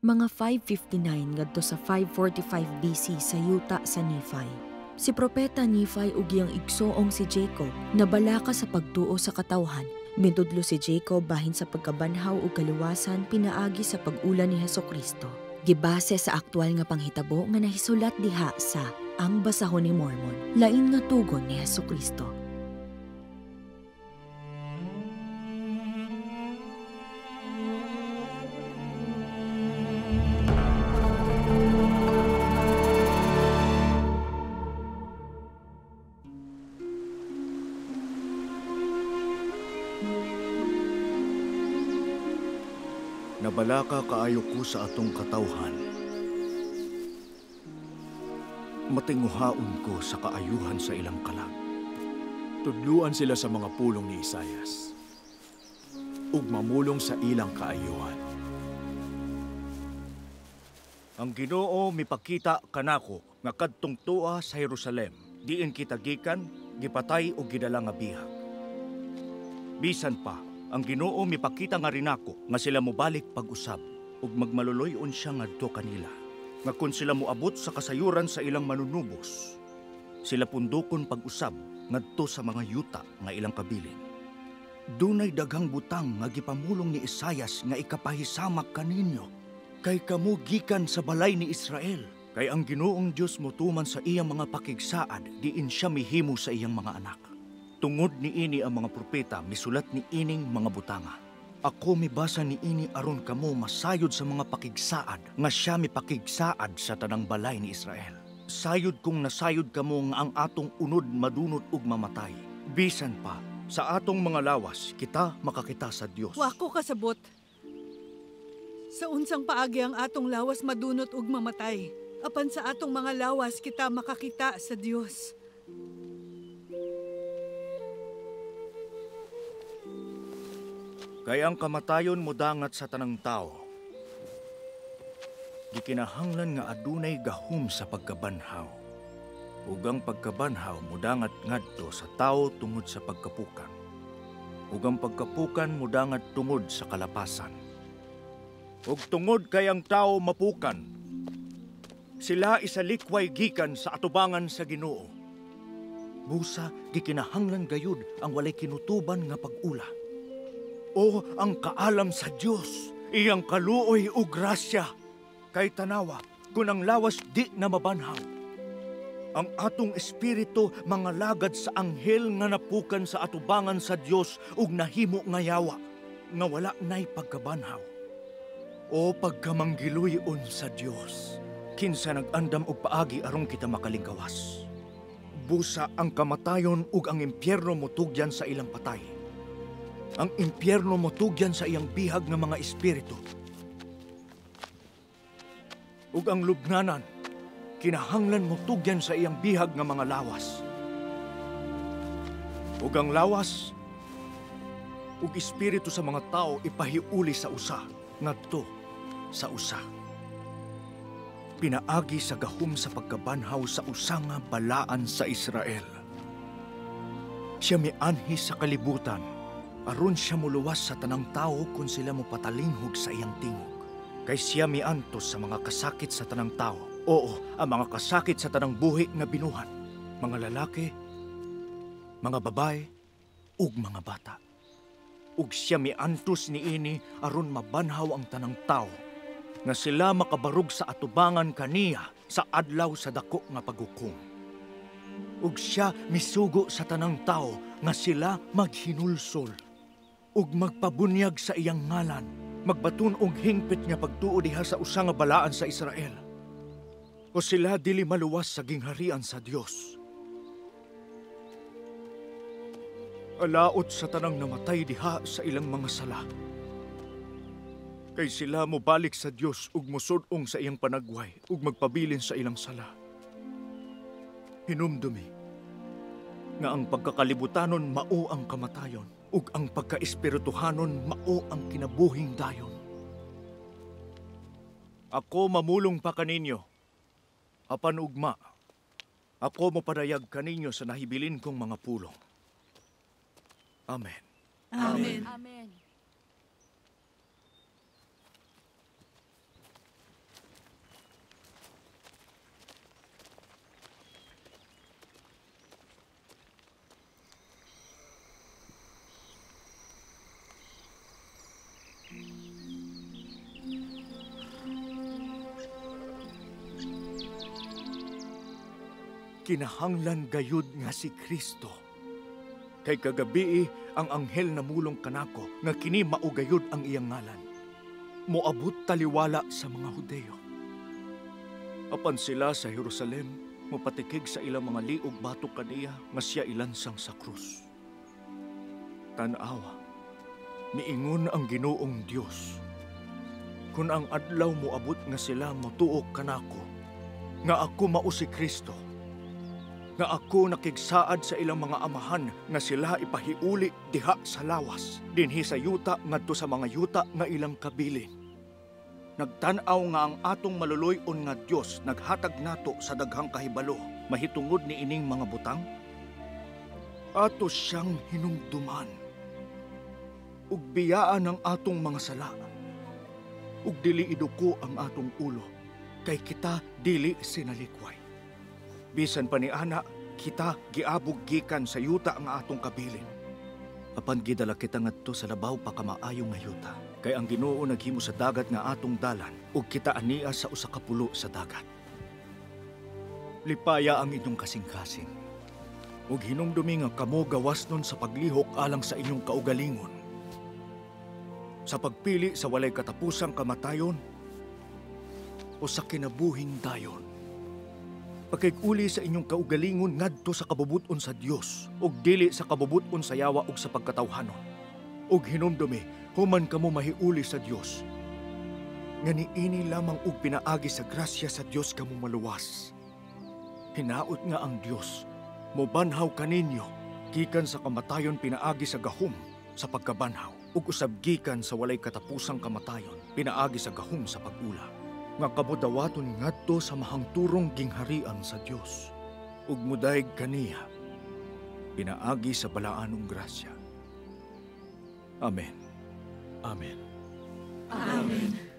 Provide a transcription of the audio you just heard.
Mga 559 ngadto sa 545 BC sa yuta sa Nephi. Si Propeta Nephi ug iyang igsoong si Jacob nabalaka sa pagtuo sa katawhan. Mitudlo si Jacob bahin sa pagkabanhaw ug kaluwasan pinaagi sa pag-ula ni Hesukristo. Gibase sa aktual nga panghitabo nga nahisulat diha sa Ang Basahon ni Mormon, lain nga tugon ni Hesukristo. Nabalaka kaayo ko sa atong katawhan. Matinguhaon ko sa kaayuhan sa ilang kalag. Tudluan sila sa mga pulong ni Isayas ug mamulong sa ilang kaayuhan. Ang Ginoo mipakita kanako nga kadtong tuwa sa Jerusalem, diin kita gikan, gipatay og gidala nga bihag. Bisan pa, ang Ginoo mipakita nga rinako nga sila mobalik pag-usab ug magmaluloy-on siya ngadto kanila. Nga kun sila moabot sa kasayuran sa ilang manunubos, sila pundokon pag-usab ngadto sa mga yuta nga ilang kabilin. Dunay daghang butang nga gipamulong ni Isayas nga ikapahisamak kaninyo, kay kamo gikan sa balay ni Israel. Kay ang Ginoong Dios motuman sa iyang mga pakigsaad, diin siya mihimo sa iyang mga anak. Tungod niini ang mga propeta, misulat ni ining mga butanga. Ako mibasa niini aron kamo masayod sa mga pakigsaad, nga siya mipakigsaad sa tanang balay ni Israel. Sayod kung nasayod kamo nga ang atong unod madunot ug mamatay. Bisan pa, sa atong mga lawas, kita makakita sa Dios. Wako kasabot. Sa unsang paagi ang atong lawas madunot ug mamatay, apan sa atong mga lawas kita makakita sa Dios. Kay ang kamatayon modangat sa tanang tao. Gikinahanglan nga adunay gahom sa pagkabanhaw. Ug ang pagkabanhaw modangat ngadto sa tao tungod sa pagkapukan. Ug ang pagkapukan modangat tungod sa kalapasan. Ug tungod kay ang tao mapukan, sila isalikway gikan sa atubangan sa Ginoo. Busa gikinahanglan gayud ang walay kinutuban nga pag-ula. O ang kaalam sa Dios, iyang kaluoy o grasya. Kay tanawa, kung ang lawas di na mabanhaw, ang atong espiritu mga lagad sa anghel nga napukan sa atubangan sa Dios ug nahimo nga yawa, nga wala na'y pagkabanhaw. O pagkamanggiluyon sa Dios, kinsa nag-andam og paagi aron kita makalingkawas. Busa ang kamatayon ug ang impyerno motugyan sa ilang patay. Ang impyerno motugyan sa iyang bihag nga mga espiritu. Ug ang lubnganan, kinahanglan motugyan sa iyang bihag nga mga lawas. Ug ang lawas ug espiritu sa mga tao ipahiuli sa usa, ngadto sa usa. Pinaagi sa gahom sa pagkabanhaw sa usa nga balaan sa Israel. Siya mianhi sa kalibutan, aron siya muluwas sa tanang tao kung sila mopatalinghog sa iyang tingog. Kay siya miantos sa mga kasakit sa tanang tao. Oo, ang mga kasakit sa tanang buhi nga binuhat. Mga lalaki, mga babae, ug mga bata. Ug siya miantos niini aron mabanhaw ang tanang tao, nga sila makabarug sa atubangan kaniya sa adlaw sa dako nga paghukom. Ug siya misugo sa tanang tao nga sila maghinulsol ug magpabunyag sa iyang ngalan, magbaton og hingpit nga pagtuo diha sa usa nga balaan sa Israel. O sila dili maluwas sa gingharian sa Dios. Alaot sa tanang namatay diha sa ilang mga sala. Kay sila mobalik sa Dios ug mosud-ong sa iyang panagway ug magpabilin sa ilang sala. Hinumdumi nga ang pagkakalibutanon mao ang kamatayon ug ang pagkaespirituhanon mao ang kinabuhing dayon. Ako mamulong pa kaninyo, apan ugma, ako mopadayag kaninyo sa nahibilin kong mga pulong. Amen. Amen. Amen. Kinahanglan gayud nga si Kristo. Kay kagabii ang anghel namulong kanako nga kini mao gayud ang iyang ngalan. Moabot taliwala sa mga Hudeo. Apan sila sa Jerusalem mopatikig sa ilang mga liog batok kaniya nga siya ilansang sa krus. Tan-awa, miingon ang Ginoong Dios. Kun ang adlaw moabot nga sila motuok kanako, nga ako mao si Kristo, nga ako nakigsaad sa ilang mga amahan nga sila ipahiuli diha sa lawas, dinhi sa yuta ngadto sa mga yuta nga ilang kabilin. Nagtan-aw nga ang atong maluluy-on nga Dios naghatag nato sa daghang kahibalo mahitungod ni ining mga butang. Ato siyang hinumduman ug biyaan ang atong mga sala ug dili iduko ang atong ulo kay kita dili sinalikway. Bisan pa ni ana, kita giabog gikan sa yuta ang atong kabilin. Apan gidala kita ngadto sa labaw pa kamaayo nga yuta. Kay ang Ginoo naghimo sa dagat nga atong dalan ug kita ania sa usa ka pulo sa dagat. Lipaya ang inyong kasing-kasing. Ug hinumdumi nga kamo gawas nun sa paglihok alang sa inyong kaugalingon. Sa pagpili sa walay katapusang kamatayon o sa kinabuhing dayon. Pakig-uli sa inyong kaugalingon ngadto sa kabubut-on sa Dios ug dili sa kabubut-on sa yawa ug sa pagkatawhanon. Ug hinumdumi, human kamo mahiuli sa Dios, nga niini lamang og pinaagi sa grasya sa Dios kamo maluwas. Hinaot nga ang Dios mobanhaw kaninyo gikan sa kamatayon pinaagi sa gahom sa pagkabanhaw ug usab gikan sa walay katapusang kamatayon pinaagi sa gahom sa pag-ula, nga kamo dawaton ngadto sa mahangturong gingharian sa Dios ug mudayeg kaniya pinaagi sa balaanong grasya. Amen. Amen. Amen.